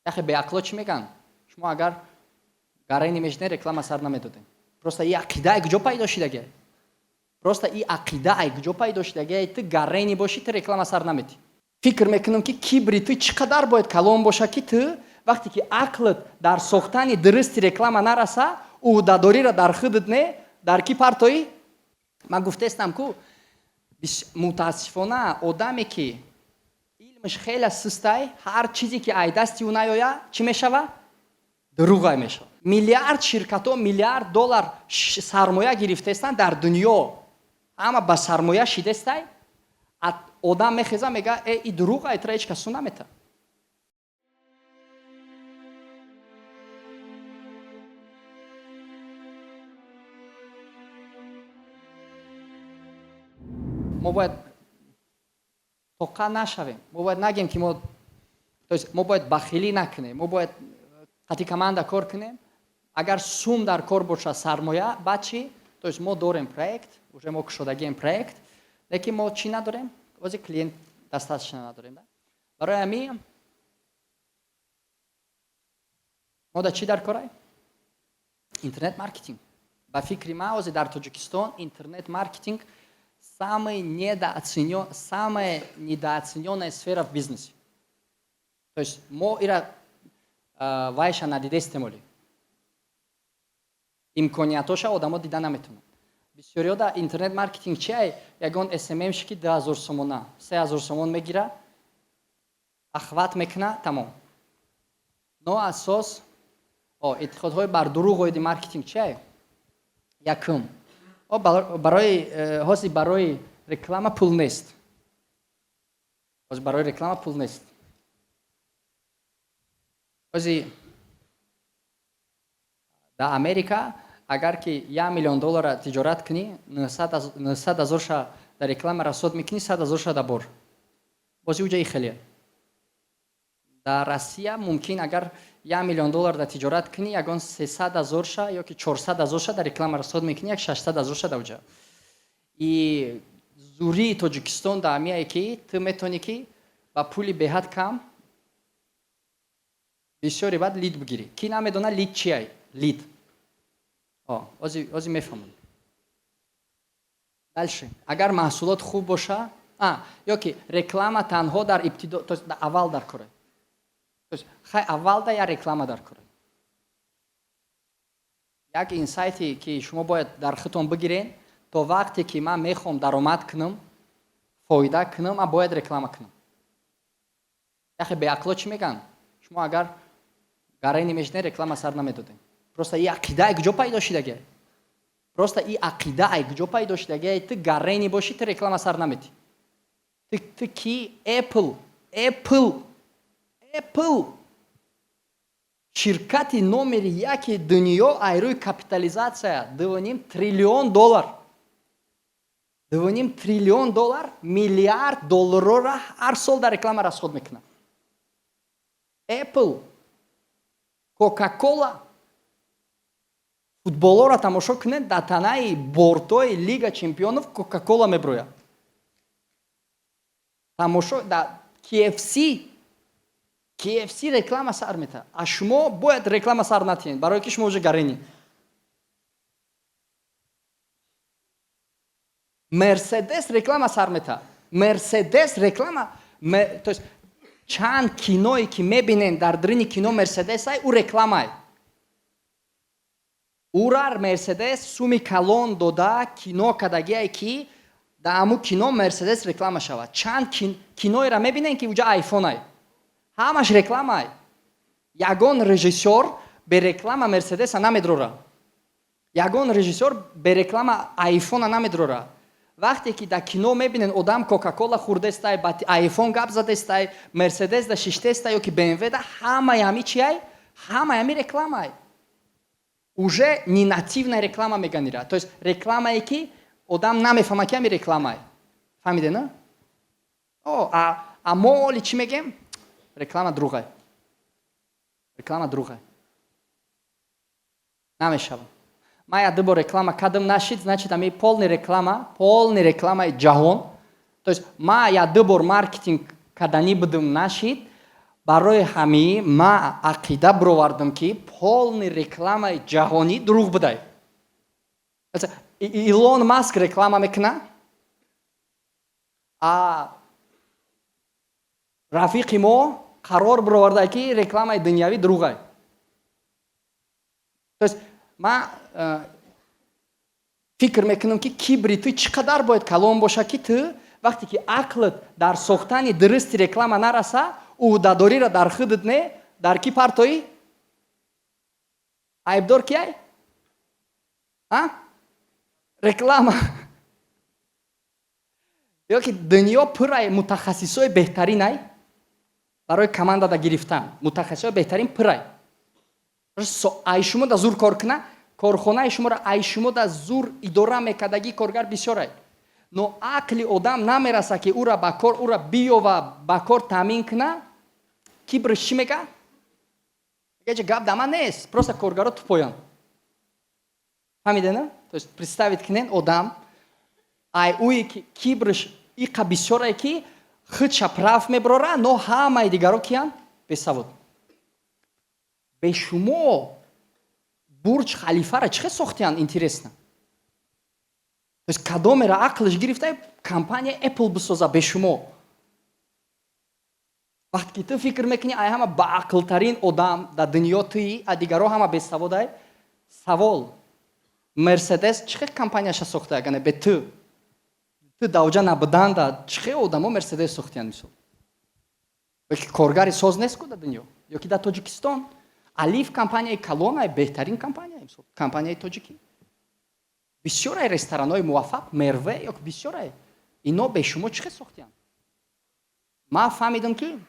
Яхе беақло чӣ мегӯянд? Шумо агар гарайни мешинед, реклама сар намедодем. Просто и ақида ай куҷо пайдо шидаге? Просто и ақида ай куҷо пайдо шидаге? Ту гарайни бошӣ, ту реклама сар наметӣ. Фикр мекунам, ки кибри ту чӣ қадар бояд калон боша, ки ту вақте ки ақлат дар сохтани дурусти реклама нараса, ӯҳдадориро дар худат не, дар ки партоӣ? Ман гуфтаистам, ку мутаассифона одаме, ки илмаш хеле сустай, ҳар чизе ки ай дасти ӯ наёя, чӣ мешава? Дурӯғай мешава. Миллиард ширкатҳо миллиард доллар сармоя гирифтаистанд дар дунё, ҳама ба сармоя шидестай. Одам мехеза, мега: «Э, и дурӯғ, ай тра ҳеҷ касу намета». Мо бояд тоқа нашавем, мо бояд нагем, ки мо, то есть мо бояд бахилӣ накунем, мо бояд қати команда кор кунем. Агар сум дар кор боша, сармоя, баъд чӣ? То есть мо дорем проект, уже мо кушодагием проект, лекин мо чӣ надорем? Ози клиент достаточно надорем, да? Барои ҳамин мо да чӣ дар корай? Интернет маркетинг. Ба фикри ман, ози дар Тоҷикистон интернет маркетинг самая недооцененная сфера в бизнесе. То есть мо ира вайша надидестем, оли имкониятоша одамо дида наметонанд. Бисёриҳо да интернет маркетинг чи ай? Ягон СММщик и 2000 сомона, 3000 сомон мегира, охват мекуна, тамом. Но асос эътиқодҳои бардурӯғ оиди маркетинг чи ай? Якум, барои ҳозир барои реклама пул нест. Ҳозир барои реклама пул нест. Ҳозир дар Америка агар ки 1 миллион доллара тиҷорат кунӣ, 900 ҳазорша дар реклама расход мекунӣ, 100 ҳазорша дар бор. Бози уҷа и хеле. Дар Россия мумкин, агар 1 миллион доллар дар тиҷорат кунӣ, ягон 300 ҳазорша ё ки 400 ҳазорша дар реклама расход мекунӣ, як 600 ҳазорша дар уҷа. И зурии Тоҷикистон дар ҳамияе, ки ту метавонӣ, ки ба пули беҳад кам бисёре баъд лид бигирӣ. Ки намедона лид чиай? Лид ози мефаҳмам. Дальше, агар маҳсулот хуб боша, ё ки реклама танҳо дар ибтидо, то есть аввал дар кора, хай, аввалда я реклама дар кора. Як инсайте, ки шумо бояд дар худтон бигирен: то вақте ки ман мехоҳам даромад кунам, фоида кунам, ман бояд реклама кунам. Яхе беақло чӣ мегӯянд? Шумо агар гарайни мешинед, реклама сар намедодем. Просто и ақида ай куҷо пайдо шидаге? Просто и ақида ай куҷо пайдо шидаге? Ту гарайни бошӣ, ту реклама сар наметӣ. Ту ки? Apple, Apple, Apple, ширкати номери яки дунё ай рӯи капитализация, 2,5 триллион доллар, 2,5 триллион доллар, миллиард долларора ҳар сол дар реклама расход мекунад. Apple, Кока-Кола. Футболоро тамошо кунед, дар танаи бортои Лига чемпионов Кока-Кола меброяд. Тамошо да KFC, KFC реклама сар метаҳад, а шумо бояд реклама сар натиҳед, барое ки шумо уже гарени. Мерседес реклама сар метаҳад. Мерседес реклама, то есть чанд киное ки мебинем, дар дарини кино Мерседес ай, ӯ рекламай. Урар Мерседес суми калон дода кино кардагиае, ки дар ҳамун кино Мерседес реклама шавад. Чанд киноеро мебинем, ки уҷа айфонай, ҳамаш рекламай. Ягон режиссёр бе реклама Мерседеса намедрора, ягон режиссёр бе реклама айфона намедрора. Вақте ки дар кино мебинен, одам Кока-Кола хӯрдестай, ба айфон гап задестай, Мерседес да шиштестай ё ки БМВ да, ҳамаи ҳами чиай? Ҳамаи ҳами рекламай. Уже не нативная реклама меганира, то есть рекламае, ки одам намефаҳма, ки ҳами рекламай. Фаҳмиде, на? О, а мо оли чӣ мегем? Реклама дурӯғай, реклама дурӯғай, намешавам. Ман як ду бор реклама кардам, нашид. Значит, ами полный реклама, полный рекламаи ҷаҳон, то есть ма як ду бор маркетинг карданӣ будам, нашид. Барои ҳамин ма ақида бировардам, ки полный рекламаи ҷаҳонӣ дурӯғ будай. Илон Маск реклама мекуна, а рафиқи мо қарор бироварда, ки рекламаи дунявӣ дурӯғай. То есть ма фикр мекунам, ки кибри ту чӣ қадар бояд калон бошад, ки ту вақте ки ақлат дар сохтани дурусти реклама нараса, ӯҳдадориро дар худат не, дар ки партоӣ? Айбдор кияй? А реклама ё ки дунё пурай мутахассисои беҳтаринай барои командада гирифтан, мутахассисои беҳтарин пурай. Ай шумо да зур кор куна, корхонаи шуморо ай шумо да зур идора мекардагӣ коргар бисёрай, но ақли одам намераса, ки ӯра ба кор, ӯра биёва, ба кор таъмин куна. Кибрш чӣ мега? Мега, гап да ман нест, просто коргаро тупоян. Фаҳмидена? То есть представить кунен, одам ай ӯе ки кибрш иқа бисёрае, ки худша прав мебарора, но ҳамаи дигаро киян? Бесавод. Бе шумо Бурҷ Халифара чӣ хел сохтиян, интересно? То есть кадомеро ақлш гирифта компания Apple бисоза бе шумо? Вақте ки ту фикр мекунӣ, ай ҳама баақлтарин одам дар дунё туи, а дигаро ҳама бесаводай. Савол: Мерседес чӣ хел компанияша сохта, агане бе ту? Ту давҷа набуданда чӣ хел одамо Мерседес сохтиян, мисол? Ки коргари соз нест ку дар дунё ё ки дар Тоҷикистон. Алиф компанияи калонай, беҳтарин компания, мисол, компанияи тоҷикӣ. Бисёрай ресторанҳои муваффақ, Мерве ё бисёрай, ино бе шумо чӣ хел сохтиян? Ман фаҳмидам, ки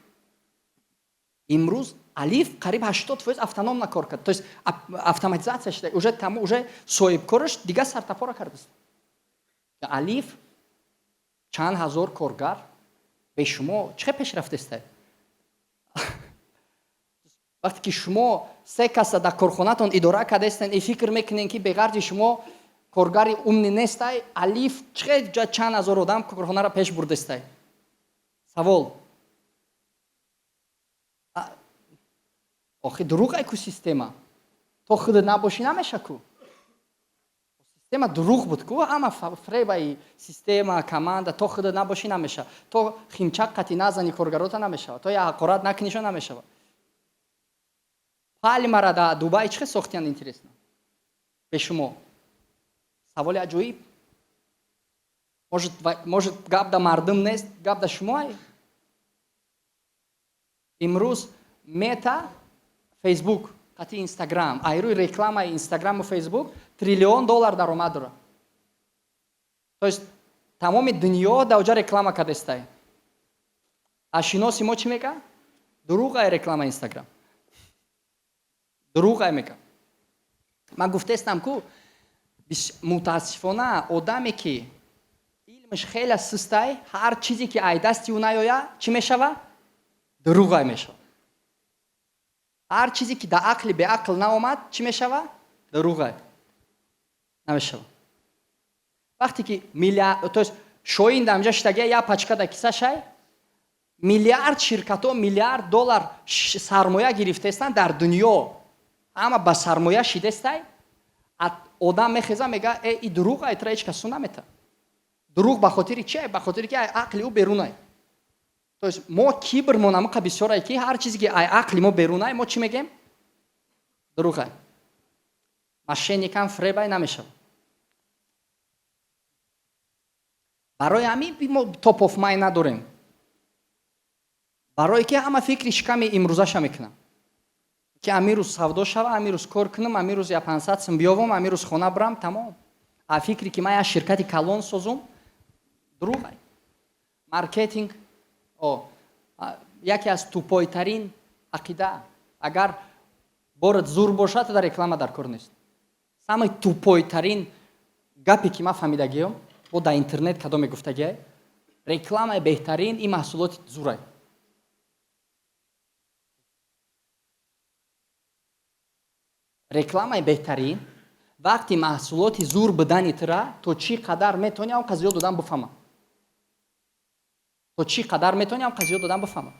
имрӯз Алиф қариб 80% автономно кор кард, то есть автоматизация шуда уже, там уже соҳибкораш дигар сартапора кардааст. Алиф чанд ҳазор коргар бе шумо чӣ хел пешрафтаста? Вақте ки шумо се каса дар корхонатон идора кардаистен и фикр мекунен, ки беғарзи шумо коргари умный нестай, Алиф чӣ хел чанд ҳазор одам корхонаро пеш бурдастай? Савол: охи дурӯғ ку система, то худат набошӣ, намеша ку. Система дурӯғ буд ку, ҳама фребаи система, команда. То худат набошӣ, намеша. То химчак қати назани коргарота, намешава. То я ҳақорат накунишо, намешава. Пальмара дар Дубай чӣ хел сохтиян, интересно, бе шумо? Саволи аҷоиб. Может, гап да мардум нест, гап да шумоай. Имрӯз Мета, Фейсбук қати Инстаграм, айрӯи рекламаи Инстаграму Фейсбук триллион доллар даромад дорад. То есть тамоми дунё даоҷа реклама кардестай. А шиноси мо чӣ мега? Дурӯғ ай реклама Инстаграм, дурӯғ ай мега. Ман гуфтаистам ку, мутаассифона, одаме ки илмаш хеле сустай, ҳар чизе ки ай дасти ӯ наёя, чӣ мешава? Дурӯғай мешава. Ҳар чизе ки дар ақли беақл наомад, чӣ мешава? Дурӯғай намешава. Вақте ки то есть шоин дамҷа шитагия, як пачка да кисашай, миллиард ширкатҳо миллиард доллар сармоя гирифтаистанд дар дунё, ҳама ба сармоя шидестай, одам мехеза, мега: «Э, и дурӯғ ай, тра ҳеҷ касу намета». Дурӯғ ба хотири чи? Ба хотири ки ақли ӯ берунай. То есть мо кибрмон амақа бисёрай, ки ҳар чизе ки ай ақли мо берунай, мо чӣ мегем? Дурӯғай, мошенникам, фребай, намешавад. Барои ҳамин мо top of mind надорем, барое ки ҳама фикри шиками имрӯзаша мекунам, ки ҳамин рӯз савдо шава, ҳамин рӯз кор кунам, ҳамин рӯз я 500 сум биёвам, ҳамин рӯз хона бирам, тамом. А фикре ки ман як ширкати калон созум, дурӯғ. Маркетинг яке аз тупой тарин ақида: агар борат зур бошад, дар реклама дар кор нест. Самый тупой тарин гапе ки ман фаҳмидагиём, бо дар интернет кадоме гуфтагиай: рекламаи беҳтарин ин маҳсулоти зурай. Рекламаи беҳтарин вақти маҳсулоти зур будани тура то чӣ қадар метавонӣ, он қа зиёд одам бифаҳма. То чӣ қадар метавонӣ, он қа зиёд одам бифаҳма.